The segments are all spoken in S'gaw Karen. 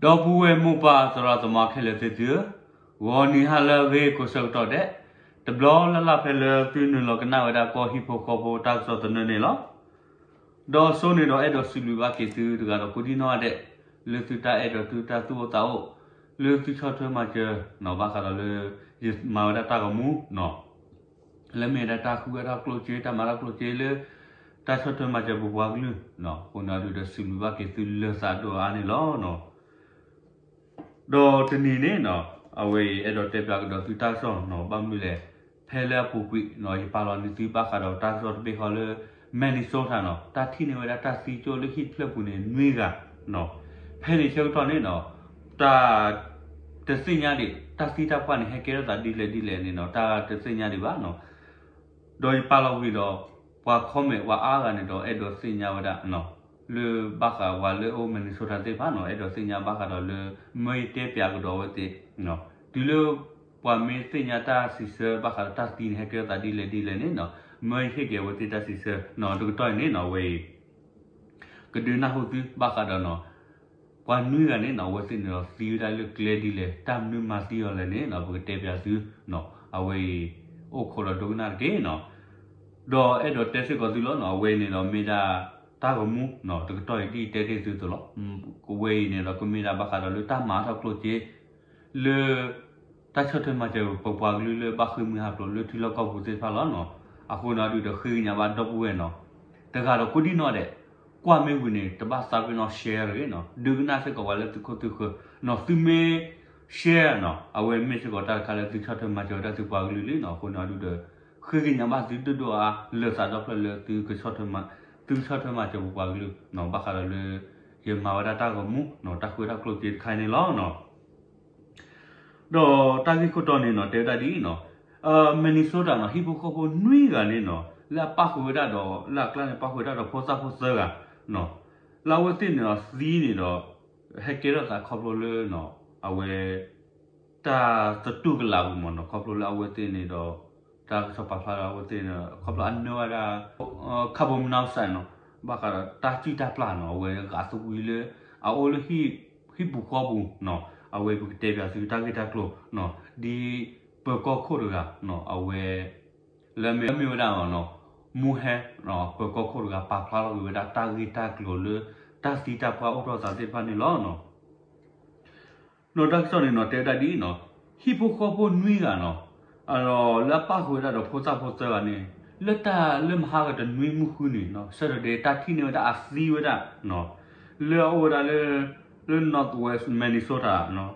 ဒီပုၢ်ဝဲၢ်မိၢ်ပၢ်သရၣ်သမါခဲလၢာ်သ့ၣ်သုဧၢ, ဂီၤနံၤဟါလၢအဂ့ၤကိးဆၢကတီၢ်ဒဲး, တဘျီလၢ်လၢ်ဖဲလၢသုနုာ်လီၤကနၣ်ဝဲဒၣ်ကီၢ်ဟံၣ်ဖိဃီဖိတၢ်ကစီၣ်သနၢၣ်န့ၣ်လီၤ. ဒီးအဆိန့ၣ်ဒီးအဲၣ်ဒိးစံးဘျုးဘၣ်က့ၤသုတဂၤဒီးကိးဒံနီၢ်ဒဲး, လၢသုတၢ်အဲၣ်ဒိးသုတၢ်သူၣ်အိၣ်သးအိၣ်, လၢသုဆီၣ်ထွဲမၤစၢၤနီၤ ဘၣ်ဃးဒီးလၢ ယမၤဝဲဒၣ်တၢ်ဂီၤမူနီၤ လၢမ့ၢ်ဝဲဒၣ်တၢ်ဃုဝဲတၢ်ကျိၣ်စ့ တၢ်မၤတၢ်ကျိၣ်စ့လၢ တၢ်ဆီၣ်ထွဲမၤစၢၤပပှၤကလုာ်နီၤ, အဃိန့ၣ်ဒုးဒီးစံးဘျုးဘၣ်က့ၤသုလၢသးဒိၣ်အါန့ၣ်လီၤ. ဒီးတနံၤန့ၣ်နီၤ အဝဲအံၤအဲၣ်ဒိးတဲပၠးကဒီးသုတၢ်ကစီၣ်နီၤ ဘၣ်မနုၤလဲၣ်, ဖဲလၢအပူၤကွံာ်နီၤ ယပာ်လီၤန့ၢ်သုဘၣ်ဃးဒီးတၢ်ကစီၣ်တဘ့ၣ်ဃီလၢ Minnesota နီၤ တၢ်ထံၣ်န့ၢ်ဝဲဒၣ်တၢ်သံကၠိၣ်လၢဟံၣ်တဖျၢၣ်ပူၤန့ၣ် နွံဂၤနီၤ, ဖဲန့ၣ်ဆၢကတီၢ်န့ၣ်နီၤ တၢ် တသ့ၣ်ညါဒံး တၢ်သံတၢ်ပှၢ်န့ၣ် ဟဲကဲထီၣ်သးဒ်လဲၣ်ဒ်လဲၣ်န့ၣ်နီၤ တၢ်တသ့ၣ်ညါဒံးဘၣ်နီၤ. ဒီးယပာ်လီၤဝံၤဒီး ပှၤ comment ပှၤအါဂၤန့ၣ်ဒီး အဲၣ်ဒိးသ့ၣ်ညါဝဲဒၣ်နီၤ, လၢဘၣ်ဃးပှၤလၢအိၣ် Minnesota သ့ၣ်တဖၣ်နီၤ အဲၣ်ဒိးသ့ၣ်ညါဘၣ်ဃးဒီးလၢ မၢယတဲပၠးကဒီးအဝဲသ့ၣ်နီၤ, တုၤလၢ ပှၤမ့ၢ်သ့ၣ်ညါတၢ်စံးဆၢဘၣ်ဃးဒီးတၢ်သံန့ၣ် ဟဲကဲထီၣ်သးဒ်လဲၣ်ဒ်လဲၣ်န့ၣ်နီၤ, မၢယဟ့ၣ်က့ၤအဝဲသ့ၣ်တၢ်စံးဆၢနီၤ. တကတီၢ်အံၤန့ၣ်နီၤ အဝဲအံၤ ကဒုးနၢ်ဟူသုဘၣ်ဃးဒီးနီၤ ပှၤနွံဂၤန့ၣ်နီၤ အဝဲသ့ၣ်န့ၣ်ဒီးသံဝဲဒၣ်လၢကျဲဒ်လဲၣ် တၢ်မနုၤမၤသံအီၤလဲၣ်န့ၣ်နီၤ ပကတဲပၠးသုနီၤ, အဝဲအံၤ အိၣ်ခိးဒီးဒိကနၣ်တက့ၢ်နီၤ. ဒီးအဲၣ်ဒိးတဲစ့ၢ်ကီးသုလီၤနီၤ အဝဲအံၤန့ၣ်ဒီးမ့ၢ်ဒၣ် တၢ်ဂီၤမူနီၤ တကတီၢ်အံၤဒ်တဲတ့ၢ်သုသိးလီၤ. အဝဲအံၤန့ၣ်ဒီးကမ့ၢ်ဒၣ်ဘၣ်ဃးဒီးလၢတၢ်မၤထီၣ်ကျိၣ်စ့ လၢ တၢ်ဆီၣ်ထွဲမၤစၢၤပပှၤကလုာ်လၢဘၣ်ဃ့ၢ်မှံဟးဖျိးလၢထံလီၢ်ကီၢ်ပူၤသ့ၣ်တဖၣ်လီၤနီၤ. အဃိန့ၣ်ဒုးဒီးဃ့ကညးဘၣ်ဒီပုၢ်ဝဲၢ်နီၤ, တဂၤဒီးကိးဒံနီၢ်ဒဲး, ကွၢ်မ့ၢ်ဝံၤန့ၣ် တဘၣ်သးပ့ၤနီၣ် share တဂ့ၤနီၤ, ဒုးကနၣ်စ့ၢ်ကီးပှၤလၢသုခိၣ်သုဃၢၤနီၤ, သုမ့ၢ် share နီၤ အဝဲမ့ၢ်စ့ၢ်ကီးတၢ်တခါလၢသုဆီၣ်ထွဲမၤစၢၤဝဲဒၣ်သုပှၤကလုာ်လံနီၤ. အဃိန့ၣ်ဒုးဒီး ဃ့ကညးဘၣ်သုဒိၣ်ဒိၣ်အါအါ လၢသးဒီဖျၢၣ်လၢ သုကဆီၣ်ထွဲမၤစၢၤပပှၤကလုာ်နီၤ ဘၣ်ဃးဒီးလၢ ယမၤဝဲဒၣ်တၢ်ဂီၤမူနီၤ တၢ်ဃုတၢ်ကျိၣ်စ့တခါအံၤန့ၣ်လီၤနီၤ. ဒီးတၢ်ဂ့ၢ်ခိၣ်တီန့ၣ်နီၤ တဲဝဲဒၣ်ဒ်အံၤနီၤ, Minnesota နီၤ ဟံၣ်ဖိဃီဖိနွံဂၤန့ၣ်နီၤ လၢအပၣ်ဃုာ်ဝဲဒၣ်ဒီး လၢအကျါန့ၣ်ပၣ်ဃုာ်ဝဲဒၣ်ဒီးဖိသၣ်ဖိသၢဂၤနီၤ, လၢအဝဲသ့ၣ်န့ၣ်ဒီးသံန့ၣ်ဒီး ဟဲကဲထီၣ်သးခီဖျိလၢနီၤ အဝဲ တၢ်သတူၢ်ကလာ်ပူၤမ့ၢ်နီၤ ခီဖျိလၢအဝဲသ့ၣ်န့ၣ်ဒီး တၢ်ကစီၣ်ပာ်ဖျါဒီးအဝဲသ့ၣ်န့ၣ် ခီဖျိအနၢဝဲဒၣ် carbon monoxide နီၤ, ဘၣ်ဃးဒီးတၢ်စုၣ်တၢ်ပျၢ်နီၤ အဝဲဂာ်သဝံလၢ အအိၣ်လၢ ဟံၣ်ပူၤဃီပူၤနီၤ, အဝဲပကတဲပၠးသုတၢ်ဂ့ၢ်တၢ်ကျိၤနီၤ, ဒ်ပၢၤကီၢ်ခိၣ်တဂၤနီၤ အဝဲ လၢမ့ၢ်မ့ၢ်ဝဲဒၣ်နီၤ မူဟဲ ပၢၤကီၢ်ခိၣ်တဂၤပာ်ဖျါထီၣ်က့ၤဝဲဒၣ်တၢ်ဂ့ၢ်တၢ်ကျိၤလၢ တၢ်သံတၢ်ပှၢ်အိၣ်ထီၣ်သးသ့ၣ်တဖၣ်န့ၣ်လီၤနီၤ. နီၤတၢ်ကစီၣ်န့ၣ်နီၤ တဲဝဲဒၣ်ဒ်အံၤနီၤ, ဟံၣ်ဖိဃီဖိနွံဂၤနီၤ, လၢအပၣ်ဃုာ်ဝဲဒၣ်ဒီးဖိသၣ်ဖိသၢဂၤန့ၣ်, လၢတၢ်လၢမဟါကတနွံမုၢ်ဃုနံၤနီၤ Saturday တၢ်ထံၣ်န့ၢ်ဝဲဒၣ်အသံဝဲဒၣ်နီၤ, လၢအအိၣ်ဝဲဒၣ်လၢ လၢ Northwest Minnesota နီၤ,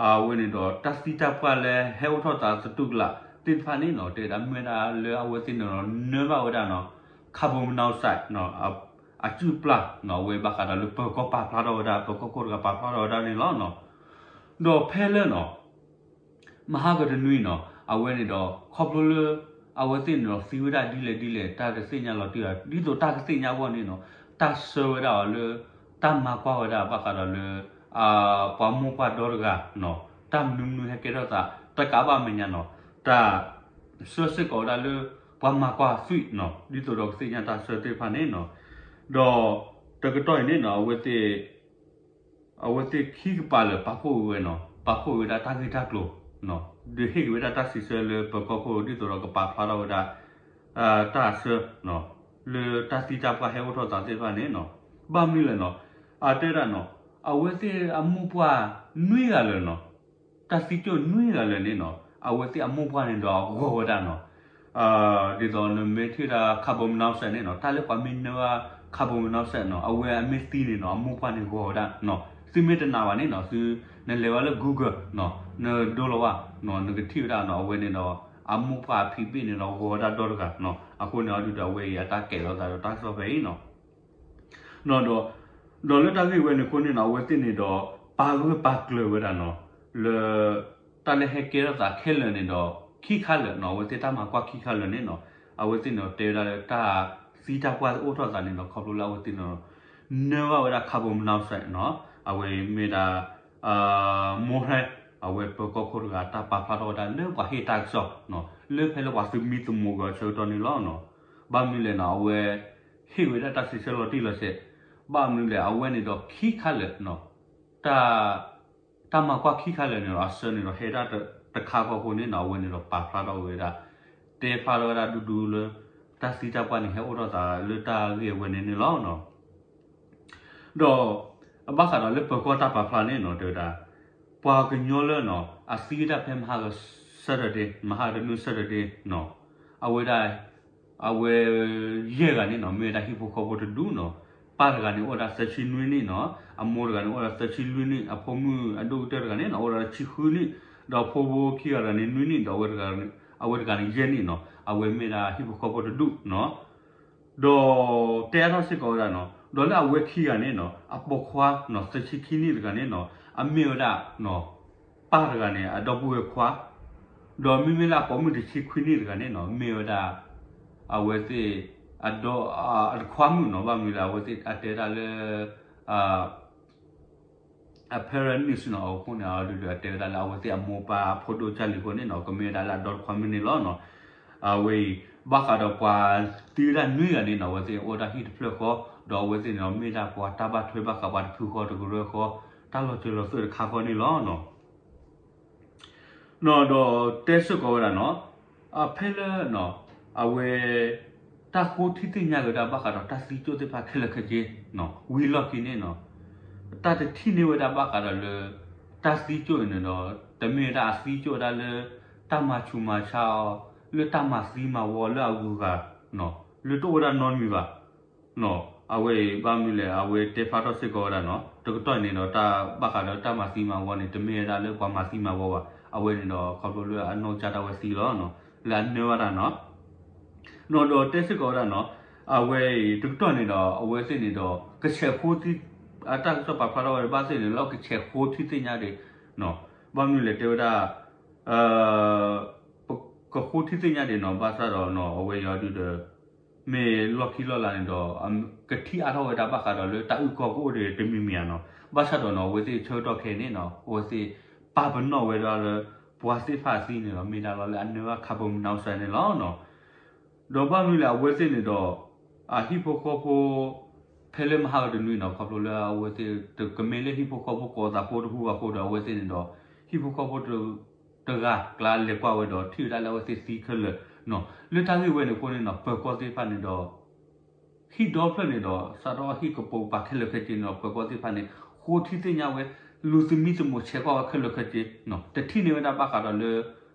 အဝဲန့ၣ်ဒီးတၢ်သံတၢ်ပှၢ်လၢဟဲအိၣ်ထီၣ်သးသတူၢ်ကလာ်သ့ၣ်တဖၣ်န့ၣ်နီၤ တဲဝဲဒၣ်မ့ၢ်ဝဲဒၣ်လၢအဝဲသ့ၣ်န့ၣ်ဒီး နၢဘၣ်ဝဲဒၣ်နီၤ carbon monoxide နီၤ အစုၣ်ပျၢ်နီၤ အဝဲဘၣ်ဃးဒီးလၢပၢၤကီၢ်ပာ်ဖျါထီၣ်ဝဲဒၣ် ပၢၤကီၢ်ခိၣ်တဂၤပာ်ဖျါထီၣ်ဝဲဒၣ်န့ၣ်လီၤနီၤ. ဒီးဖဲလၢနီၤ မဟါကတနွံနီၤ အဝဲန့ၣ်ဒီး ခီဖျိလၢ အဝဲသ့ၣ်န့ၣ်ဒီးသံဝဲဒၣ်ဒ်လဲၣ်ဒ်လဲၣ် တၢ်တသ့ၣ်ညါလီၤတံၢ်ဘၣ် ဒ်သိးတၢ်ကသ့ၣ်ညါအဂီၢ်န့ၣ်နီၤ တၢ်ဆှၢဝဲဒၣ်အီၤလၢ တၢ်မၤကွၢ်ဝဲဒၣ်ဘၣ်ဃးဒီးလၢ ပှၤမိၢ်ပှၢ်ဒီတဂၤနီၤ တၢ်မနုၤမနုၤဟဲကဲထီၣ်သး တကးဘၣ်မဲာ်ညါနီၤ တၢ် ဆှၢစ့ၢ်ကီးဝဲဒၣ်လၢ ပှၤမၤကွၢ်သွံၣ်နီၤ ဒ်သိးဒီးကသ့ၣ်ညါတၢ်ဆှၢသ့ၣ်တဖၣ်န့ၣ်နီၤ. ဒီး တကတီၢ်အံၤန့ၣ်နီၤ အဝဲသ့ၣ် အဝဲသ့ၣ်ခံကပၤလၢာ်ပာ်ဖှိၣ်ဝဲနီၤ ပာ်ဖှိၣ်ဝဲဒၣ်တၢ်ဂ့ၢ်တၢ်ကျိၤနီၤ ဒုးဟ့ၣ်က့ၤဝဲဒၣ်တၢ်စံးဆၢလၢပၢၤကီၢ်ခိၣ်ဒ်သိးဒီးကပာ်ဖျါထီၣ်ဝဲဒၣ် တၢ်ဆှၢနီၤ လၢတၢ်သံတၢ်ပှၢ်ဟဲအိၣ်ထီၣ်သးသ့ၣ်တဖၣ်န့ၣ်နီၤ. ဘၣ်မနုၤလဲၣ်နီၤ အတဲဒၣ်နီၤ အဝဲသ့ၣ်အမိၢ်ပှၢ်နွံဂၤလၢာ်နီၤ တၢ်သံကၠိၣ်နွံဂၤလၢာ်န့ၣ်နီၤ အဝဲသ့ၣ်အမိၢ်ပှၢ်န့ၣ်ဒီးဂီၤဝဲဒၣ်နီၤ ဒ်သိးနမ့ၢ်ထံၣ်ဝဲဒၣ် carbon monoxide န့ၣ်နီၤ တၢ်လၢပှၤမ့ၢ်နၢဘၣ် carbon monoxide နီၤ အဝဲအမ့ၢ်သံန့ၣ်နီၤ အမိၢ်ပှၢ်န့ၣ်ဂီၤဝဲဒၣ်နီၤ. သုမ့ၢ်တနာ်ဘၣ်န့ၣ်နီၤ သု နလဲၤဝဲလၢ Google နီၤ နဒိလီၤဝဲနီၤ နကထံၣ်ဝဲဒၣ်နီၤ အဝဲန့ၣ်ဒီး အမိၢ်ပှၢ်အဖံးဘ့ၣ်န့ၣ်ဒီးဂီၤဝဲဒၣ်ဒီတဂၤနီၤ. အဃိန့ၣ်အဒုးဒီးအဝဲအံၤအတၢ်ကဲးလိာ်သးဒီးတၢ်ကစီၣ်ဖဲအံၤနီၤ ဒီး ဒီးလၢတၢ်ဂ့ၢ်ဝဲန့ၣ်အဃိန့ၣ်နီၤ အဝဲသ့ၣ်န့ၣ်ဒီး ပာ်ဂၢၢ်ပာ်ကျၢၤဝဲဒၣ်နီၤ လၢ တၢ်လၢဟဲကဲထီၣ်သးခဲလၢာ်န့ၣ်ဒီး ခံခါလၢာ်နီၤ အဝဲသ့ၣ်တၢ်မၤကွၢ်ခံခါလၢာ်န့ၣ်နီၤ အဝဲသ့ၣ်န့ၣ်ဒီးတဲဝဲဒၣ်လၢတၢ်သံတၢ်ပှၢ်အိၣ်ထီၣ်သးန့ၣ်ဒီး ခီဖျိလၢအဝဲသ့ၣ်န့ၣ်ဒီး နၢဘၣ်ဝဲဒၣ် carbon monoxide နီၤ အဝဲမ့ၢ်ဒၣ် မိၢ်ဟဲ အဝဲပၢၤကီၢ်ခိၣ်တဂၤတၢ်ပာ်ဖျါထီၣ်ဝဲဒၣ်လၢပှၤဟ့ၣ်တၢ်ကစီၣ်နီၤ လၢဖဲလၢပှၤသုးမံသမိးကီၤဆၢကတီၢ်န့ၣ်လီၤနီၤ. ဘၣ်မနုၤလဲၣ်နီၤ အဝဲ ဟ့ၣ်ဝဲဒၣ်တၢ်စံးဆၢလီၤတံၢ်လီၤဆဲး ဘၣ်မနုၤလဲၣ် အဝဲန့ၣ်ဒီးခံခါလၢာ်နီၤ တၢ်မၤကွၢ်ခံခါလၢာ်န့ၣ်ဒီး အဆၢန့ၣ်ဒီးဟဲဒၣ်တခါဃီအဃိန့ၣ်နီၤ အဝဲန့ၣ်ဒီးပာ်ဖျါထီၣ်ဝဲဒၣ် တဲဖျါထီၣ်ဝဲဒၣ်ဒူဒူလၢ တၢ်သံတၢ်ပှၢ်န့ၣ် ဟဲအိၣ်ထီၣ်သးလၢတၢ်ဂ့ၢ်အဝဲန့ၣ်န့ၣ်လီၤ. ဒီး ဘၣ်ဃးဒီးလၢပၢၤကီၢ်တၢ်ပာ်ဖျါန့ၣ်နီၤ တဲဝဲဒၣ် ပှၤကညီလၢနီၤ အသံဝဲဒၣ်ဖဲမဟါက Saturday မဟါတနွံ Saturday နီၤ အဝဲဒၣ် အဝဲ ယဲၢ်ဂၤန့ၣ်နီၤ မ့ၢ်ဝဲဒၣ်ဟံၣ်ဖိဃီဖိတဒူၣ်နီၤ ပၢ်တဂၤန့ၣ်အိၣ်ဝဲဒၣ်သၢဆံနွံနံၣ်နီၤ အမိၢ်တဂၤန့ၣ်အိၣ်ဝဲဒၣ်သၢဆံလွံၢ်နံၣ် အဖိမုၣ်အဒိၣ်ကတၢၢ်တဂၤန့ၣ်နီၤ အိၣ်ဝဲဒၣ်ဆံဃုနံၣ် ဒီးဖိဖိခံဂၤတဂၤန့ၣ်နွံနံၣ် ဒီးအဝဲတဂၤ အဝဲတဂၤန့ၣ်ယဲၢ်နံၣ်နီၤ အဝဲမ့ၢ်ဒၣ်ဟံၣ်ဖိဃီဖိတဒူၣ်နီၤ ဒီးတဲအါထီၣ်စ့ၢ်ကီးဝဲဒၣ်နီၤ ဒီးလၢအဝဲခံဂၤန့ၣ်နီၤ အပိာ်ခွါနီၤ သၢဆံခံနံၣ်တဂၤန့ၣ်နီၤ အမ့ၢ်ဝဲဒၣ်နီၤ ပၢ်တဂၤန့ၣ် အဒီပုၢ်ဝဲၢ်ခွါ ဒီးမ့မ့ၢ်လၢအပိာ်မုၣ်တဆံခွံနံၣ်တဂၤန့ၣ်နီၤ မ့ၢ်ဝဲဒၣ် အဝဲသ့ၣ် အဒီ အတခွါမုၣ်နီၤ ဘၣ်မနုၤလဲၣ် အဝဲသ့ၣ်အတဲဒၣ်လၢ အ parent news နီၤ အဃိန့ၣ် အဒုးဒီးအတဲဝဲဒၣ်လၢအဝဲသ့ၣ်အမိၢ်ပၢ်ဖိဒိၣ်ကၢ်လံၤအဃိန့ၣ်နီၤ ကမ့ၢ်ဝဲဒၣ်လၢအဒီတခွါမုၣ်န့ၣ်လီၤနီၤ အဝဲအံၤ ဘၣ်ဃးဒီးပှၤသံဝဲဒၣ်နွံဂၤန့ၣ်နီၤ အဝဲသ့ၣ်အိၣ်ဒၣ်ဟံၣ်တဖျၢၣ်ဃီ ဒီးအဝဲသ့ၣ်န့ၣ်ဒီးမ့ၢ်ဒၣ်ပှၤတၢ်ဘၣ်ထွဲဘၣ်ဃးပှၤတဖုဃီတကရၢဃီ တၢ်လီၤစၢၤလီၤသွဲၣ်တခါဃီန့ၣ်လီၤနီၤ ဒီးတဲစ့ၢ်ကီးဝဲဒၣ်နီၤ အဖဲလၢ အဝဲ တၢ်ဃိထံသ့ၣ်ညါက့ၤဝဲဒၣ်ဘၣ်ဃးဒီးတၢ်သံကၠိၣ်သ့ၣ်တဖၣ်ခဲလၢာ်ခဲဆ့ ဝံၤလီၢ်ခံန့ၣ်နီၤ တၢ်တထံၣ်န့ၢ်ဝဲဒၣ်ဘၣ်ဃးဒီးလၢ တၢ်သံကၠိၣ်အံၤန့ၣ်ဒီး တမ့ၢ်ဝဲဒၣ်အသံကၠိၣ်ဝဲဒၣ်လၢ တၢ်မၤဆူးမၤဆါအီၤ လၢတၢ်မၤသံမၤဝီလၢအဂုၤအဂၤ လၢတအိၣ်ဝဲဒၣ်နီတမံၤဘၣ် အဝဲအံၤဘၣ်မနုၤလဲၣ် အဝဲတဲဖျါထီၣ်စ့ၢ်ကီးဝဲဒၣ်နီၤ တကတီၢ်န့ၣ်ဒီးတၢ်ဘၣ်ဃးဒီးတၢ်မၤသံမၤဝီန့ၣ် တမ့ၢ်ဝဲဒၣ်လၢပှၤမၤသံမၤဝီဘၣ် အဝဲန့ၣ်ဒီးခီဖျိလၢအနီၢ်ကစၢ်ဒၣ်ဝဲသံလီၤ လၢအနၢဘၣ်တၢ်နီၤ နီၤဒီးတဲစ့ၢ်ကီးဝဲဒၣ်နီၤ အဝဲအံၤတကတီၢ်န့ၣ်ဒီး အဝဲသ့ၣ်န့ၣ်ဒီး ကဆဲးဃိ အတၢ်ကစီၣ်ပာ်ဖျါထီၣ်ဝဲဒၣ်ဘၣ်သ့ၣ်န့ၣ် လၢကဆဲးဃိထံသ့ၣ်ညါဒံး ဘၣ်မနုၤလဲၣ်တဲဝဲဒၣ် ကဃိထံသ့ၣ်ညါဒံးနီၤ ဘၣ်ဆၣ်ဒီးနီၤ အဝဲအံၤဒုးဒီး မ့ၢ်လီၢ်ခံလီၢ်လၤန့ၣ်ဒီး ကထံၣ်အါထီၣ်ဝဲဒၣ်ဘၣ်ဃးဒီးလၢတၢ်အုၣ်ကီၢ်ကအိၣ်ဒံးတမံၤမံၤဧါနီၤ ဘၣ်ဆၣ်ဒီးနီၤ အဝဲသ့ၣ်ဆၢကတီၢ်ခဲအံၤန့ၣ်နီၤ အဝဲသ့ၣ်ပာ်ပနီၣ်ဝဲဒၣ်လၢ ပှၤသ့ၣ်တဖၣ်အသံန့ၣ်ဒီး မ့ၢ်ဒၣ်လီၤလၢအနၢဘၣ် carbon monoxide န့ၣ်လီၤနီၤ ဒီးဘၣ်မနုၤလဲၣ် အဝဲသ့ၣ်န့ၣ်ဒီး အဟံၣ်ဖိဃီဖိ ဖဲလၢမဟါကတနွံနီၤ ခီဖျိလၢအဝဲသ့ၣ် ကမ့ၢ်လၢဟံၣ်ဖိဃီဖိကိးသးဖိတဟူဘၣ်အဃိဒီး အဝဲသ့ၣ်န့ၣ်ဒီး ဟံၣ်ဖိဃီဖိ တဂၤကျါလဲၤကွၢ်ဝဲဒီး ထံၣ်ဝဲဒၣ်လၢအဝဲသ့ၣ်သံခဲလၢာ်နီၤ လၢတၢ်ဂ့ၢ်ဝဲန့ၣ်အဃိန့ၣ်နီၤ ပၢၤကီၢ်သ့ၣ်တဖၣ်န့ၣ်ဒီး ဟံၣ်ဒီဖျၢၣ်န့ၣ်ဒီး စးထီၣ်ဟံၣ်ကပိာ်ကပၤခဲလၢာ်ခဲဆ့န့ၣ်ဒီး ပၢၤကီၢ်သ့ၣ်တဖၣ်န့ၣ် ဃိထံသ့ၣ်ညါဝဲ လူၤသမံသမိးဆဲးကွၢ်ဝဲခဲလၢာ်ခဲဆ့နီၤ တထံၣ်န့ၢ်ဝဲဒၣ်ဘၣ်ဃးဒီးလၢ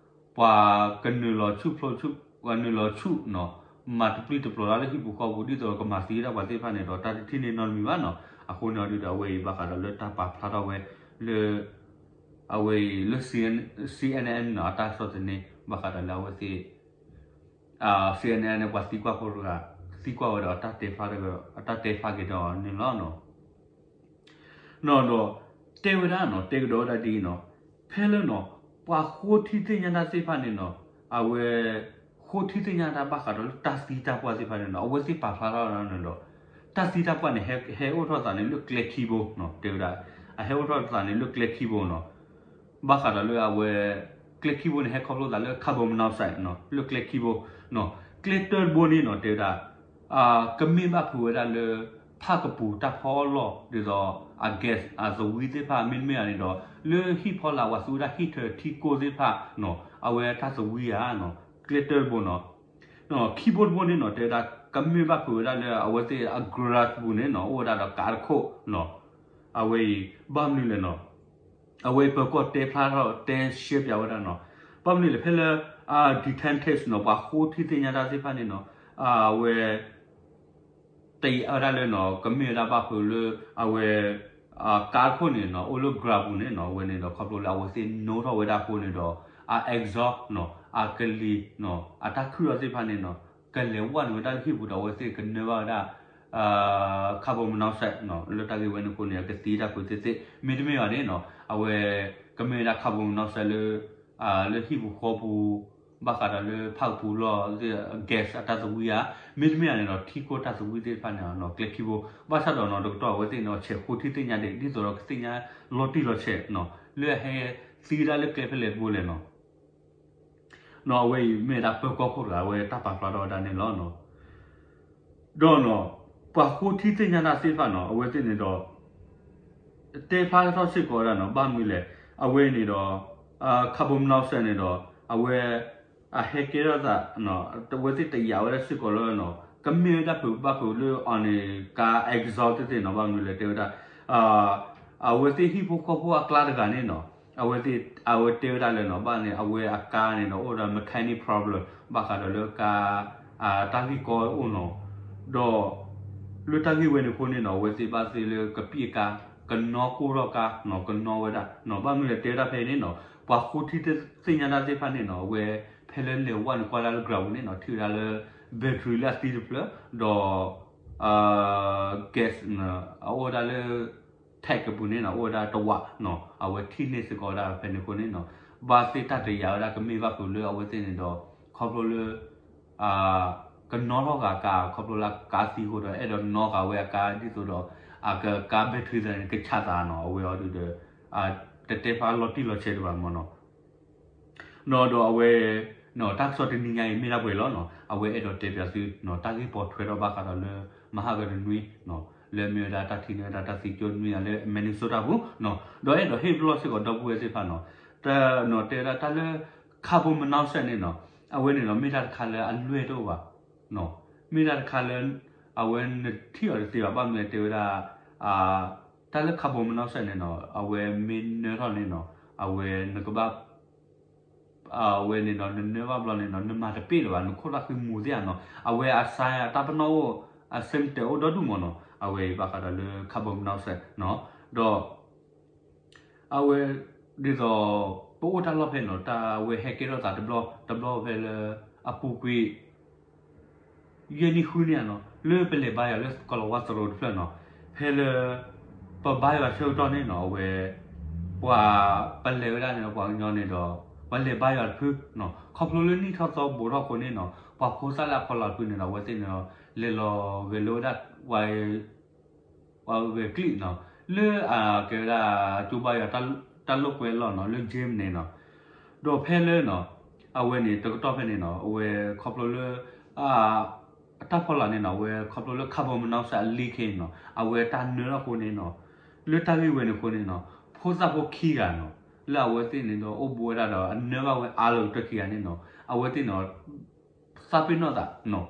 ပှၤကနုာ်လီၤဆူၣ်ဖျိဆူၣ် ပှၤနုာ်လီၤဆူၣ်နီၤ မၤတပျုၢ်တပျီၤတၢ်လၢဟံၣ်ပူၤဃီပူၤ ဒ်သိးကမၤသံဝဲဒၣ်ပှၤသ့ၣ်တဖၣ်န့ၣ်ဒီး တၢ်တထံၣ်န့ၢ်နီတမံၤဘၣ်နီၤ အဃိန့ၣ်အီၤဒုးဒီး အဝဲအံၤဘၣ်ဃးဒီးလၢတၢ်ပာ်ဖျါထီၣ်ဝဲ လၢ အဝဲအံၤလၢ C N N နီၤ အတၢ်ကစီၣ်သန့ ဘၣ်ဃးဒီးလၢအဝဲသ့ၣ် C N N န့ၣ် ပှၤသံကွၢ်ဖိတဂၤ သံကွၢ်ဝဲဒီးအတၢ်တဲဖျါ အတၢ်တဲဖျါက့ၤဒီးန့ၣ်လီၤနီၤ နီၤဒီး တဲဝဲဒၣ်နီၤ တဲကဒီးဝဲဒၣ်ဒ်အံၤနီၤ ဖဲလၢနီၤ ပှၤဃိထံသ့ၣ်ညါတၢ်သ့ၣ်တဖၣ်န့ၣ်နီၤ အဝဲ ဃိထံသ့ၣ်ညါတၢ်ဘၣ်ဃးဒီးလၢတၢ်သံတၢ်ပှၢ်သ့ၣ်တဖၣ်န့ၣ်နီၤ အဝဲသ့ၣ်ပာ်ဖျါထီၣ်ဝဲဒၣ်န့ၣ်ဒီး တၢ်သံတၢ်ပှၢ်န့ၣ် ဟဲ ဟဲအိၣ်ထီၣ်သးန့ၣ်လၢကျဲခံဘိနီၤ တဲဝဲဒၣ် အဟဲအိၣ်ထီၣ်သးန့ၣ်လၢကျဲခံဘိနီၤ ဘၣ်ဃးဒီးလၢအဝဲ ကျဲခံဘိန့ၣ် ဟဲခီဖျိသးလၢ carbon monoxide နီၤ လၢကျဲခံဘိနီၤ ကျဲတၢတဘိန့ၣ်နီၤ တဲဝဲဒၣ် ကမ့ၢ်ဘၣ်ဖုးဝဲဒၣ်လၢ ဖၣ်ကပူၤတၢ်ဖီအီၣ်လီၢ် ဒ်သိး အ gas အသဝံသ့ၣ်တဖၣ် မ့တမ့ၢ်ဧါန့ၣ်ဒီး လၢဟံၣ်ဖီလာ်ပှၤသူဝဲဒၣ်ဟံၣ်ထၢၣ်ထံကိၢ်သ့ၣ်တဖၣ်နီၤ အဝဲတၢ်သဝံဧါနီၤ ကျဲတၢတဘိနီၤ ခံဘိတဘိန့ၣ်နီၤ တဲဝဲဒၣ် ကမ့ၢ်ဘၣ်ဖုးဝဲဒၣ်လၢအဝဲသ့ၣ်အ garage ပူၤန့ၣ်နီၤ အိၣ်ဝဲဒၣ်ဒီးကးတခိၣ်နီၤ အဝဲအံၤ ဘၣ်မနုၤလဲၣ်နီၤ အဝဲပၢၤကီၢ်တဲဖျါထီၣ်တဲရှဲပၠးဝဲဒၣ်နီၤ ဘၣ်မနုၤလဲၣ် ဖဲလၢ အ detectives နီၤ ပှၤဃိထံသ့ၣ်ညါတၢ်သ့ၣ်တဖၣ်န့ၣ်နီၤ အဝဲ တယံာ်အါဒၣ်လၢနီၤ ကမ့ၢ်ဝဲဒၣ်ဘၣ်ဖုးလၢ အဝဲ ကးတခိၣ်န့ၣ်နီၤ အိၣ်လၢ garage ပူၤန့ၣ်နီၤ အဝဲန့ၣ်ဒီး ခီဖျိလၢအဝဲသ့ၣ်နိထီၣ်ဝဲဒၣ်အဃိန့ၣ်ဒီး အ exhaust နီၤ အကလံၤနီၤ အတၢ်ခုၣ်ထီၣ်သ့ၣ်တဖၣ်န့ၣ်နီၤ ကလဲၤဝဲန့ၢ်ဝဲဒၣ်လၢဟံၣ်ပူၤဒီး အဝဲသ့ၣ်ကနၢဘၣ်ဝဲဒၣ် carbon monoxide နီၤ လၢတၢ်ဂ့ၢ်ဝဲန့ၣ်အဃိန့ၣ် အကသံတၢ်ကွံာ်သ့ၣ်သ့ၣ် မ့တမ့ၢ်ဘၣ်န့ၣ်နီၤ အဝဲ ကမ့ၢ်ဝဲဒၣ် carbon monoxide လၢ လၢဟံၣ်ပူၤဃီပူၤ ဘၣ်ဃးဒီးလၢဖၣ်ကပူၤလီၢ် gas အတၢ်သဝံဧါ မ့တမ့ၢ်ဧါန့ၣ်ဒီး ထံကိၢ်တၢ်သဝံသ့ၣ်တဖၣ်န့ၣ်နီၤ ကျဲခံဘိ ဘၣ်ဆၣ်ဒီးနီၤ တကတီၢ်အဝဲသ့ၣ်န့ၣ် ဆဲးဃိထံသ့ၣ်ညါဒံး ဒ်သိးဒီးကသ့ၣ်ညါလီၤတံၢ်လီၤဆဲးနီၤ လၢအဟဲသံဝဲဒၣ်လၢကျဲဖဲလဲၣ်တဘိလဲၣ်နီၤ နီၤ အဝဲအံၤမ့ၢ်ဝဲဒၣ်ပၢၤကီၢ်ခိၣ်တဂၤ အဝဲတၢ်ပာ်ဖျါထီၣ်ဝဲဒၣ်န့ၣ်လီၤနီၤ ဒီးနီၤ ပှၤဃိထံသ့ၣ်ညါတၢ်သ့ၣ်တဖၣ်နီၤ အဝဲသ့ၣ်န့ၣ်ဒီး တဲဖျါထီၣ်စ့ၢ်ကီးဝဲဒၣ်နီၤ ဘၣ်မနုၤလဲၣ်, အဝဲန့ၣ်ဒီး carbon monoxide န့ၣ်ဒီး အဝဲ အဟဲကဲထီၣ်သး အဝဲသ့ၣ်တယာ်ဝဲဒၣ်စ့ၢ်ကီးလၢနီၤ ကမ့ၢ်ဝဲဒၣ်ဖုးဘၣ်ဖုးလၢအီၤန့ၣ် ကါ exhaust သ့ၣ်သ့ၣ်နီၤ ဘၣ်မနုၤလဲၣ်တဲဝဲဒၣ် အဝဲသ့ၣ်ဟံၣ်ဖိဃီဖိအကျါတဂၤန့ၣ်နီၤ အဝဲသ့ၣ် အဝဲတဲဝဲဒၣ်လၢနီၤ ဘၣ်န့ၣ် အဝဲအကါန့ၣ်ဒီးအိၣ်ဒီး mechanic problem ဘၣ်ဃးဒီးလၢကါ တၢ်ဂ့ၢ်ကီအိၣ်နီၤ ဒီး လၢတၢ်ဂ့ၢ်ဝဲန့ၣ်အဃိန့ၣ်နီၤ အဝဲသ့ၣ်ဘၣ်သ့ၣ်လၢကပံၣ်အကါ ကနီၣ်ကိၢ်ထီၣ်ကါနီၤ ကနီၣ်ဝဲဒၣ်နီၤ ဘၣ်မနုၤလဲၣ်တဲဝဲဒၣ်ဖဲအံၤန့ၣ်နီၤ ပှၤဃိထံသ့ၣ်ညါတၢ်သ့ၣ်တဖၣ်န့ၣ်နီၤ အဝဲ ဖဲလၢလဲၤဝဲန့ၣ်ကွၢ်ဒၣ်လၢ ground ပူၤန့ၣ်နီၤ ထံၣ်ဝဲဒၣ်လၢ battery လၢအသံတဖျၢၣ် ဒီး gas အအိၣ်ဝဲဒၣ်လၢ tank အပူၤန့ၣ်နီၤ အိၣ်ဝဲဒၣ်တဝးနီၤ အဝဲထံၣ်န့ၢ်စ့ၢ်ကီးဝဲဒၣ်ဖဲန့ၣ်အဃိန့ၣ်နီၤ ဘၣ်သ့ၣ်တၢ်တယာ်ဝဲဒၣ်ကမ့ၢ်ဘၣ်ဖုးလၢအဝဲသ့ၣ်န့ၣ်ဒီး ခီဖျိလၢ ကနီၣ်ထီၣ်ဃာ်ကါ ခီဖျိလၢကါသံအဃိဒီး အဲၣ်ဒိးနီၣ်ဃာ်ဝဲအကါဒ်သိးဒီး အကကါ battery သ့ၣ်န့ၣ် ကဆးသးနီၤ အဝဲအီၤဒုဒီး တတဲဖျါလီၤတံၢ်လီၤဆဲးတဘၣ်မ့ၢ်နီၤ ဒီးအဝဲ တၢ်ကစီၣ်တနံၤညါအံၤမ့ၢ်ဒၣ်ပှဲၤလီၤနီၤ အဝဲအဲၣ်ဒိးတဲပၠးသု တၢ်ဂ့ၢ်ပိာ်ထွဲထီၣ်ဘၣ်ဃးဒီးလၢ မဟါကတနွံ လၢမ့ၢ်ဝဲဒၣ်တၢ်ထံၣ်န့ၢ်ဝဲဒၣ်တၢ်သံကၠိနွံဂၤလၢ Minnesota ပူၤ ဒီးအဲၣ်ဒိးဟ့ၣ်ပလီၢ်စ့ၢ်ကီးဒီပုၢ်ဝဲၢ်သ့ၣ်တဖၣ်နီၤ တဲဝဲဒၣ်တၢ်လၢ carbon monoxide န့ၣ်နီၤ အဝဲန့ၣ်ဒီးမ့ၢ်တၢ်တခါလၢအလွဲၢ်တအိၣ်ဘၣ် မ့ၢ်တၢ်တခါလၢ အဝဲနထံၣ်အီၤတသ့ဘၣ် ဘၣ်မနုၤတဲဝဲဒၣ် တၢ်လၢ carbon monoxide န့ၣ်နီၤ အဝဲမ့ၢ်နၢထီၣ်န့ၣ်နီၤ အဝဲနကဘၣ် အဝဲန့ၣ်ဒီးနနၢဘၣ်ဘျီန့ၣ်နီၤ နမၤတပ့ၢ်လၢၤဘၣ် နခိၣ်သၣ်ဃံမူၤသ့ဧါနီၤ အဝဲအစါ တၢ်ပနီၣ်အိၣ် အဆၢကတၢၢ်အိၣ်ဒီဒူၣ်မ့ၢ်နီၤ အဝဲအံၤဘၣ်ဃးဒီးလၢ carbon monoxide နီၤ ဒီး အဝဲ ဒ်သိး ပအိၣ်တၢ်လီၢ်ဖဲနီၤ တၢ်အဝဲဟဲကဲထီၣ်သးတဘျီ တဘျီဖဲလၢ အပူၤကွံာ် ယဲၢ်နံၣ်ဃုနံၣ်ဧါနီၤ လၢပလဲၤဘါယွၤလၢကီၢ်လီၤဝါသရိာ်တဖျၢၣ်နီၤ ဖဲလၢ ပဘါယွၤဆၢကတီၢ်န့ၣ်နီၤ အဝဲ ပှၤ ပလဲၤဝဲဒၣ်န့ၣ်ဒီးပှၤကညီန့ၣ်ဒီး ပှၤလဲၤဘါယွၤတဖု ခီဖျိလၢနံၣ်ထီၣ်သီဘူးထီၣ်အဃိန့ၣ်နီၤ ပှၤဖိသၣ်လၢအဖီလာ်တဖုန့ၣ်ဒီး အဝဲသ့ၣ်န့ၣ်ဒီး လဲၤလီၤဂဲၤလိာ်ဝဲဒၣ် ပှၤဂဲၤကျိာ်နီၤ လၢအကဲဝဲဒၣ် ကၠိဘါယွၤ တၢ်လိာ်ကွဲအလီၢ်နီၤ လၢ gym န့ၣ်နီၤ ဒီးဖဲလၢနီၤ အဝဲန့ၣ်တကတီၢ်ဖဲန့ၣ်နီၤ အဝဲခီဖျိလၢ တၢ်ဖီလာ်န့ၣ်နီၤ အဝဲခီဖျိလၢ carbon monoxide leak န့ၣ်နီၤ အဝဲတၢ်နၢထီၣ်အဃိန့ၣ်နီၤ လၢတၢ်ဂ့ၢ်ဝဲန့ၣ်အဃိန့ၣ်နီၤ ဖိသၣ်ဖိခံဂၤနီၤ လၢအဝဲသ့ၣ်န့ၣ်ဒီးအိၣ်ဘူးဝဲဒၣ်ဒီးအနၢဘၣ်ဝဲအါလီၤကတၢၢ်ခံဂၤန့ၣ်နီၤ အဝဲသ့ၣ်န့ၣ် သးပ့ၤနီၣ်သးနီၤ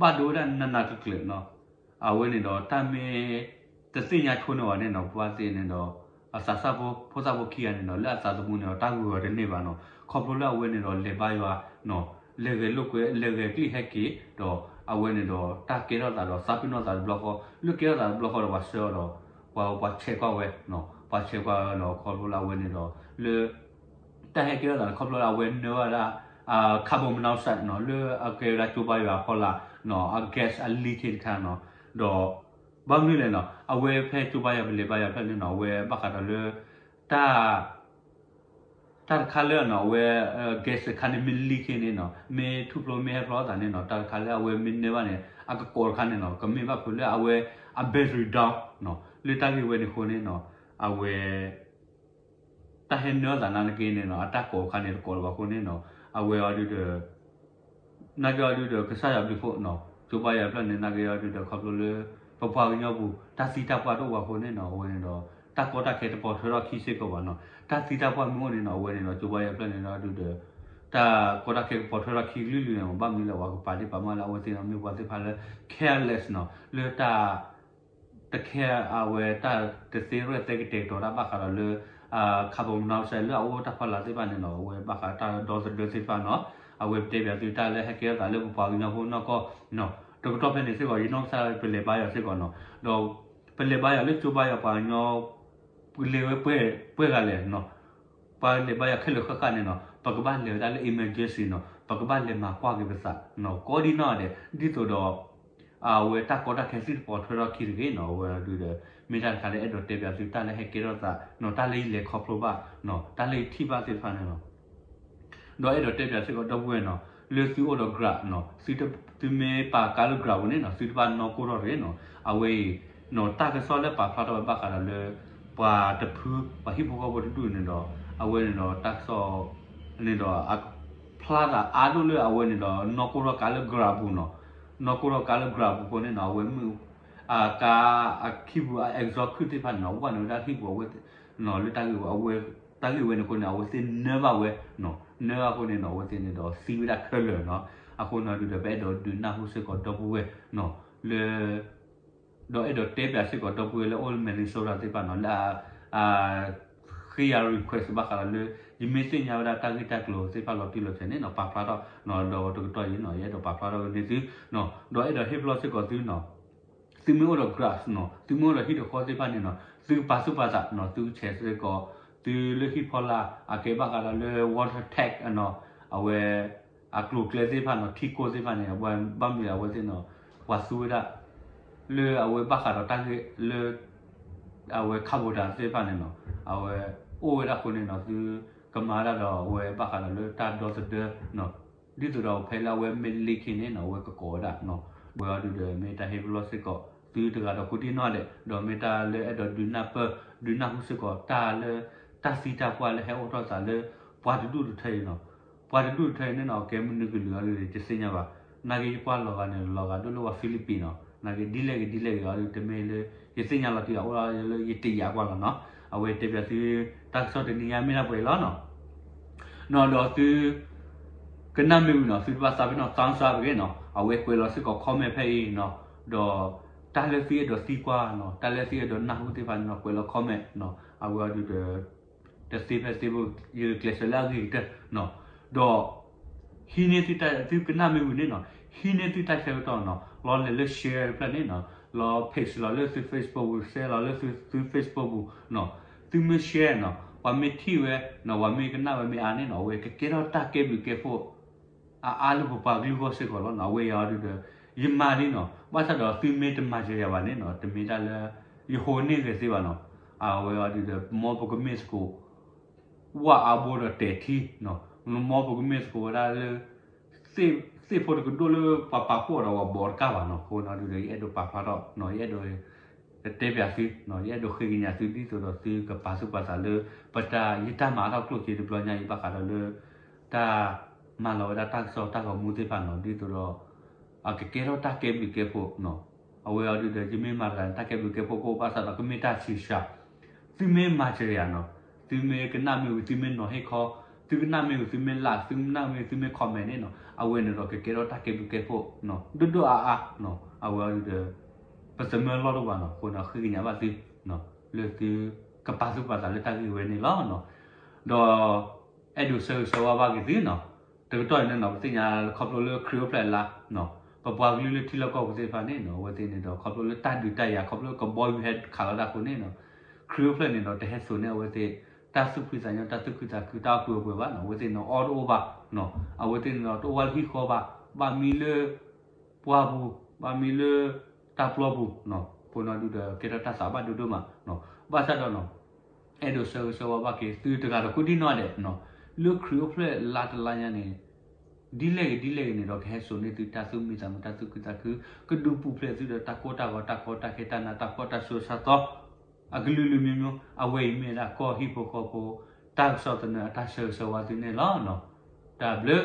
ဘၣ်ဒိဝဲဒၣ်နးနးကျၢၤကျၢၤနီၤ အဝဲန့ၣ်ဒီးတၢ်မ့ၢ် တသ့ၣ်ညါဆိန့ၢ်ဝဲန့ၣ်နီၤ ပှၤသ့ၣ်န့ၣ်ဒီး အသးစၢ်ဖိ ဖိသၣ်ဖိခံဂၤန့ၣ်ဒီး လၢအသးသမူန့ၣ်ဒီး တၢ်ဂုၤဂီၤတန့ၢ်ဘၣ်နီၤ ခီဖျိလၢအဝဲန့ၣ်ဒီးလဲၤဘါယွၤနီၤ လဲၤဂဲၤလိာ်ကွဲ လဲၤဂဲၤကျိာ်ဟဲက့ၤ ဒီးအဝဲန့ၣ်ဒီးတၢ်ကဲထီၣ်သးဒီးသးပ့ၤနီၣ်သးတဘျီဃီ လၢကဲထီၣ်သးတဘျီဃီဒီးပှၤဆှၢအီၤဒီး ပှၤပှၤဆဲးကွၢ်ဝဲနီၤ ပှၤဆဲးကွၢ်ဝဲဒီးခီဖျိလၢအဝဲန့ၣ်ဒီး လၢ တၢ်ဟဲကဲထီၣ်သးန့ၣ် ခီဖျိလၢအဝဲနၢဝဲဒၣ် carbon monoxide နီၤ လၢအကဲဝဲဒၣ်ကၠိဘါယွၤအဖီလာ်နီၤ အ gas အ leak တခါနီၤ ဒီး ဘၣ်မနုၤလဲၣ်နီၤ အဝဲဖဲကၠိဘါယွၤပလဲၤဘါယွၤဖျၢၣ်န့ၣ်နီၤ အဝဲဘၣ်ဃးဒီးလၢ တၢ် တၢ်တခါလၢနီၤ အဝဲ gas တခါန့ၣ်မ့ၢ် leak န့ၣ်နီၤ မ့ၢ်ထူၣ်ဖျိမ့ၢ်ဟဲဖျိသးန့ၣ်နီၤ တၢ်တခါလၢအဝဲမ့ၢ်နၢဘၣ်န့ၣ် အကကိးတခါန့ၣ်နီၤ ကမ့ၢ်ဘၣ်ဖုးလၢအဝဲ အ battery down နီၤ လၢတၢ်ဂ့ၢ်ဝဲန့ၣ်အဃိန့ၣ်နီၤ အဝဲ တၢ်ဟဲနၢသးနာ်သက့န့ၣ်နီၤ အတၢ်ကိးအခါန့ၣ်တကိးလၢၤဘၣ်အဃိန့ၣ်နီၤ အဝဲအီၤဒုဒီး နာ်က့အီၤဒုဒီး ကစၢ်ယွၤဘျုးဖှိၣ်နီၤ ကၠိဘါယွၤဖျၢၣ်န့ၣ် နာ်က့အီၤဒုဒီး ခီဖျိလၢ ပပှၤကညီပူၤ တၢ်သံတၢ်ပှၢ်တအိၣ်ဘၣ်အဃိန့ၣ်နီၤ အဝဲန့ၣ်ဒီး တၢ်ကီတၢ်ခဲတပိာ်ထွဲထီၣ်ခံစ့ၢ်ကီးဘၣ်နီၤ တၢ်သံတၢ်ပှၢ်မ့ၢ်အိၣ်န့ၣ်နီၤ အဝဲန့ၣ်ဒီး ကၠိဘါယွၤဖျၢၣ်န့ၣ်ဒီးဒုဒီး တၢ်ကီတၢ်ခဲကပိာ်ထွဲထီၣ်ခံကလုာ်လုာ်န့ၣ် ဘၣ်မနုၤလဲၣ် ပှၤကပာ်ဒ့ၣ်ပာ်မၢလၢအဝဲသ့ၣ်န့ၣ် မ့ၢ်ပှၤသ့ၣ်တဖၣ်လၢ careless နီၤ လၢတၢ် တခဲ အဝဲတၢ်တသ့ရဲၣ်သဲကတဲာ်ကတီၤတၢ်ဘၣ်ဃးဒီးလၢ carbon monoxide လၢအအိၣ်တၢ်ဖီလာ်သ့ၣ်တဖၣ်န့ၣ်နီၤ အဝဲဘၣ်ဃးတၢ်ဒီသဒၢသ့ၣ်တဖၣ်နီၤ အဝဲပတဲပၠးသုတၢ်လၢဟဲကဲထီၣ်သးလၢပပှၤကညီဖိနီၢ်ကီၢ်နီၤ တကတီၢ်ဖဲန့ၣ်စ့ၢ်ကီး ယနီၢ်ကစၢ်ပလဲၤဘါယွၤစ့ၢ်ကီးနီၤ ဒီး ပလဲၤဘါယွၤလၢကၠိဘါယွၤပှၤကညီ လဲၤဝဲပှဲၤဂၤလဲၣ်နီၤ ပှၤလဲၤဘါယွၤခဲလၢာ်ဃၣ်ဃၣ်န့ၣ်နီၤ ပကဘၣ်လဲၤဝဲဒၣ်လၢ emergency နီၤ ပကဘၣ်လဲၤမၤကွၢ်က့ၤပသးနီၤ ကိးဒံနီၢ်ဒဲး ဒ်သိးဒီး အဝဲတၢ်ကီတၢ်ခဲသံတပိာ်ထွဲထီၣ်ခံတဂ့ၤနီၤ အဝဲဒုဒီး မ့ၢ်တၢ်တခါလၢအဲၣ်ဒိးတဲပၠးသုတၢ်လၢဟဲကဲထီၣ်သးနီၤ တၢ်လၢယလဲၤခီဖျိဘၣ်နီၤ တၢ်လၢယထံၣ်ဘၣ်သ့ၣ်တဖၣ်န့ၣ်လီၤ ဒီးအဲၣ်ဒိးတဲပၠးစ့ၢ်ကီးဒီပုၢ်ဝဲၢ်နီၤ လၢသုအိၣ်ဒီး gram နီၤ သုတ သုမ့ၢ်ပာ်ကါလၢ gram ပူၤန့ၣ်နီၤ သုတဘၣ်နီၢ်ကိၢ်ထီၣ်တဂ့ၤနီၤ အဝဲအံၤနီၤ တၢ်ကစီၣ်လၢပာ်ဖျါထီၣ်ဝဲဘၣ်ဃးဒီးလၢ ပှၤတဖု ပှၤဟံၣ်ဖိဃီဖိတဒူၣ်န့ၣ်ဒီး အဝဲန့ၣ်ဒီးတၢ်ကစီၣ် န့ၣ်ဒီး အဖျါသးအါဒိၣ်လၢအဝဲန့ၣ်ဒီး နီၢ်ကိၢ်ထီၣ်ကါလၢ gram ပူၤနီၤ နီၢ်ကိၢ်ထီၣ်ကါလၢ gram ပူၤအဃိန့ၣ်နီၤ အဝဲမုၢ် ကါအခံပူၤ အ exhaust ခုၣ်သ့ၣ်တဖၣ်န့ၣ်နီၤ ဝဲန့ၣ်ဝဲဒၣ်ဟံၣ်ပူၤအဝဲ လၢတၢ်ဂ့ၢ်ဝဲ အဝဲ တၢ်ဂ့ၢ်ဝဲန့ၣ်အဃိန့ၣ် အဝဲသ့ၣ်နၢဘၣ်ဝဲ နၢဘၣ်အဃိန့ၣ်နီၤ အဝဲသ့ၣ်န့ၣ်ဒီး သံဝဲဒၣ်ခဲလၢာ်နီၤ. အဃိန့ၣ်ဒုးဒီး ပအဲၣ်ဒိးဒုးနၢ်ဟူစ့ၢ်ကီးဒီပုၢ်ဝဲၢ်နီၤ လၢ ဒီးအဲၣ်ဒိးတဲပၠးစ့ၢ်ကီးဒီပုၢ်ဝဲၢ်လၢအိၣ်လၢ Minnesota သ့ၣ်တဖၣ်နီၤ လၢ ဃ့ယၤ request ဘၣ်ဃးဒီးလၢ ယမ့ၢ်သ့ၣ်ညါဝဲဒၣ်တၢ်ဂ့ၢ်တၢ်ကျိၤသ့ၣ်တဖၣ်လီၤတံၢ်လီၤဆဲးန့ၣ်နီၤ ပာ်ဖျါထီၣ်နီၤ ဒီးတကတီၢ်အံၤနီၤ ယအဲၣ်ဒိးပာ်ဖျါထီၣ်ဝဲန့ၢ်သုနီၤ ဒီးအဲၣ်ဒိးဟ့ၣ်ပလီၢ်စ့ၢ်ကီးသုနီၤ သုမ့ၢ်အိၣ်ဒီး garage နီၤ သုမ့ၢ်အိၣ်ဒီးဟံၣ်ဒီးဃီသ့ၣ်တဖၣ်န့ၣ်နီၤ သုကပာ်သူၣ်ပာ်သးနီၤ သုကဆဲးစ့ၢ်ကီး သုလၢဟံၣ်ဖီလာ် အကဲဘၣ်ဃးဒီးလၢ water tank နီၤ အဝဲ အကျိၤကျဲသ့ၣ်တဖၣ်နီၤ ထံကိၢ်သ့ၣ်တဖၣ်န့ၣ် အဝဲဘၣ်မနုၤအဝဲသ့ၣ်နီၤ ပှၤသူဝဲဒၣ် လၢအဝဲဘၣ်ဃးဒီးတၢ်ဂ့ၢ်လၢ အဝဲ ခးဘိးတၢ်သ့ၣ်တဖၣ်န့ၣ်နီၤ အဝဲအိၣ်ဝဲဒၣ်အဃိန့ၣ်နီၤ သုကမၤဝဲဒၣ်ဒီးအဝဲဘၣ်ဃးဒီးလၢတၢ်ဒီသဒၢနီၤ ဒ်သိးဒီးဖဲလၢအဝဲမ့ၢ်လ့ခံန့ၣ်နီၤ အဝဲကကိးဝဲဒၣ်နီၤ အဝဲအီၤဒုးဒီးမ့ၢ်တၢ်ဟ့ၣ်ပလီၢ်စ့ၢ်ကီး သုတဂၤဒီးကိးဒံၣ်နီၣ်ဒဲး ဒီးမ့ၢ်တၢ်လၢအဲၣ်ဒိးဒုးနၢ်ပၢၢ် ဒုးနၢ်ဟူစ့ၢ်ကီး တၢ်လၢ တၢ်သံတၢ်ပှၢ်လၢဟဲအိၣ်ထီၣ်သးလၢ ပှၤတဒူၣ်တထၢအံၤနီၤ ပှၤတဒူၣ်တထၢအံၤန့ၣ်နီၤ ကဲမနုၤကလုာ်အီၤဒုး ယတသ့ၣ်ညါဘၣ်. နာ်က့ယကွၢ်လီၤဂာ်န့ၣ် လီၤဂာ်ဒိၣ်လၢပှၤ Philippine နီၤ နာ်က့ဒ်လဲၣ်ဂ့ၤဒ်လဲၣ်ဂ့ၤအီၤဒုး တမ့ၢ်လၢ ယသ့ၣ်ညါလီၤတံၢ်အအိၣ်လီၤလၢယတယာ်ကွၢ်လီၤနီၤ အဝဲတဲပၠးသု တၢ်ကစီၣ်တနံၤညါမ့ၢ်ဒၣ်ပှဲၤလီၤနီၤ နီၤဒီးသု ကနၣ်မ့ၢ်ဝံၤနီၤ သုတဘၣ်သးပ့ၤနီၣ် thumbs up တဂ့ၤနီၤ အဝဲကွဲးလီၤစ့ၢ်ကီး comment ဖဲအံၤနီၤ ဒီး တၢ်လၢသုအဲၣ်ဒိးသံကွၢ်နီၤ တၢ်လၢသုအဲၣ်ဒိးနၢ်ဟူသ့ၣ်တဖၣ်န့ၣ်နီၤ ကွဲးလီၤ comment နီၤ အဝဲအီၤဒုးဒီး တသ့ဖဲသ့ဖိ ယကျဲးစၢးလၢအဂ့ၤကတၢၢ်နီၤ ဒီး ဟံးန့ၢ်သုတၢ် သုကနၣ်မ့ၢ်ဝံၤန့ၣ်နီၤ ဟံးန့ၢ်သုတၢ်ဆၢကတီၢ်နီၤ လီၤလဲၤလၢ share တဖျၢၣ်န့ၣ်နီၤ လီၤ page လီၤလၢသု Facebook ပူၤ share လီၤလၢသု Facebook ပူၤနီၤ သုမ့ၢ် share နီၤ ပှၤမ့ၢ်ထံၣ်ဝဲနီၤ ပှၤမ့ၢ်ကနၣ်ဝဲမ့ၢ်အါန့ၣ်နီၤ အဝဲကကဲထီၣ်တၢ်ကဲဘျုးကဲဖှိၣ် အါအါလၢပပှၤကလုာ်အဂီၢ်စ့ၢ်ကီးလီၤနီၤ အဝဲအံၤအီၤဒုးဒီး ယမၤလံနီၤ ဘၣ်ဆၣ်ဒီးသုမ့ၢ်တမၤစၢၤယၤဘၣ်န့ၣ်နီၤ တမ့ၢ်တၢ်လၢ ယဟိးန့ၢ်ဂ့ၤသ့ဘၣ်နီၤ အဝဲအီၤဒုးဒီး မ်ပကမ့ၢ်သကိး ဝၣ်အါဘိဒီးတဲာ်ထံနီၤ မ်ပကမ့ၢ်သကိးဝဲဒၣ်လၢ သ့ၣ်ဖိတကဒိၣ်လၢပှၤပာ်ဖှိၣ်အီၤဒီးပှၤဘီးတကးဘၣ်နီၤ အဃိနီၤဒုးဒီး ယအဲၣ်ဒိးပာ်ဖျါထီၣ်နီၤ ယအဲၣ်ဒိး တဲပၠးသုနီၤ ယအဲၣ်ဒိးဃ့ကညးသုဒ်သိးဒီးသုကပာ်သူၣ်ပာ်သးလၢ ပတၢ် ယတၢ်မၤအါထီၣ်ကျိၣ်စ့တဘျီညါအံၤဘၣ်ဃးဒီးလၢ တၢ်မၤလီၤဝဲဒၣ်တၢ်ကစီၣ်တၢ်ဂီၤမူသ့ၣ်တဖၣ်နီၤ ဒ်သိးဒီး အကကဲထီၣ်တၢ်ကဲဘျုးကဲဖှိၣ်နီၤ အဝဲအီၤဒုးဒီး ယမ့ၢ်မၤတဂၤန့ၣ် တၢ်ကဲဘျုးကဲဖှိၣ်ကအိၣ်ဘၣ်ဆၣ်ဒီး ကမ့ၢ်တၢ်ဆံးစှၤ သုမ့ၢ်မၤစၢၤယၤနီၤ သုမ့ၢ်ကနၣ်မ့ၢ်ဝံၤ သုမ့ၢ်နီၤဟ့ၣ်ခီ သုကနၣ်မ့ၢ်ဝံၤ သုမ့ၢ် like သုကနၣ်မ့ၢ်ဝံၤ သုမ့ၢ် comment န့ၣ်နီၤ အဝဲန့ၣ်ဒီးကကဲထီၣ်တၢ်ကဲဘျုးကဲဖှိၣ်နီၤ ဒိၣ်ဒိၣ်အါအါနီၤ အဝဲအီၤဒုးဒီး ပသမၢလီၢ်တအိၣ်ဘၣ်နီၤ အဃိန့ၣ် ဃ့ကညးဘၣ်သု လၢသုကပာ်သူၣ်ပာ်သးလၢတၢ်ဂ့ၢ်ဝဲန့ၣ်လီၤနီၤ ဒီး အဲၣ်ဒိးဆၢဂ့ၤဆၢဝါဘၣ်က့ၤသုနီၤ တကတီၢ်အံၤန့ၣ်နီၤ ပသ့ၣ်ညါခီဖျိလၢခရံာ်အိၣ်ဖျဲၣ်အလါနီၤ ပပှၤကလုာ်လၢထံလီၢ်ကီၢ်ပူၤသ့ၣ်တဖၣ်န့ၣ်နီၤ အဝဲသ့ၣ်န့ၣ်ဒီး ခီဖျိလၢတၢ်ဒုးတၢ်ယၤ ခီဖျိလၢကဘီယူၤဟဲခးလီၤတၢ်အဃိန့ၣ်နီၤ ခရံာ်အိၣ်ဖျဲၣ်န့ၣ်ဒီး တဟဲစိာ်န့ၢ်အဝဲသ့ၣ် တၢ်သူၣ်ဖှံသးညီ တၢ်သူၣ်ခုသးခု တၢ်အိၣ်ပှဲၤအိၣ်ပှဲၤဘၣ်နီၤ အဝဲသ့ၣ်န့ၣ်အီၣ်တအိၣ်ဘၣ်နီၤ အဝဲသ့ၣ်န့ၣ်ဒီးတအိၣ်ဘၣ်လၢဟံၣ်ဃီဘၣ် ဘၣ်မံလၢ ပှၢ်ပူၤ ဘၣ်မံလၢ တၢ်ပျီပူၤနီၤ အဃိန့ၣ်ဒုးဒီး ကဲထီၣ်တၢ်သးဘၣ်ဒိဒိၣ်မးနီၤ ဘၣ်ဆၣ်ဒီးနီၤ အဲၣ်ဒိးဆၢဂ့ၤဆၢဝါဘၣ်က့ၤသုတဂၤဒီးကိးဒံၣ်နီၣ်ဒဲးနီၤ လၢခရံာ်အိၣ်ဖျဲၣ်လါတလါညါန့ၣ် ဒ်လဲၣ်ဂ့ၤဒ်လဲၣ်ဂ့ၤန့ၣ်ဒီး ကဟဲစိာ်န့ၢ်သုတၢ်သူၣ်မံသးမုာ် တၢ်သူၣ်ခုသးခု ကဒုးပူၤဖျဲးသုဒီးတၢ်ကိၢ်တၢ်ဂီၤ တၢ်ကီတၢ်ခဲ တၢ်နးတၢ်ဖှီၣ် တၢ်ဆူးတၢ်ဆါသီ အကလုာ်လုာ်မံၤမံၤ အဝဲအံၤမ့ၢ်ဝဲဒၣ်ကီၢ်ဟံၣ်ဖိဃီဖိ တၢ်ကစီၣ်သနၢၣ်အတၢ်ဆၢဂ့ၤဆၢဝါသုန့ၣ်လီၤနီၤ တၢ်ဘျုး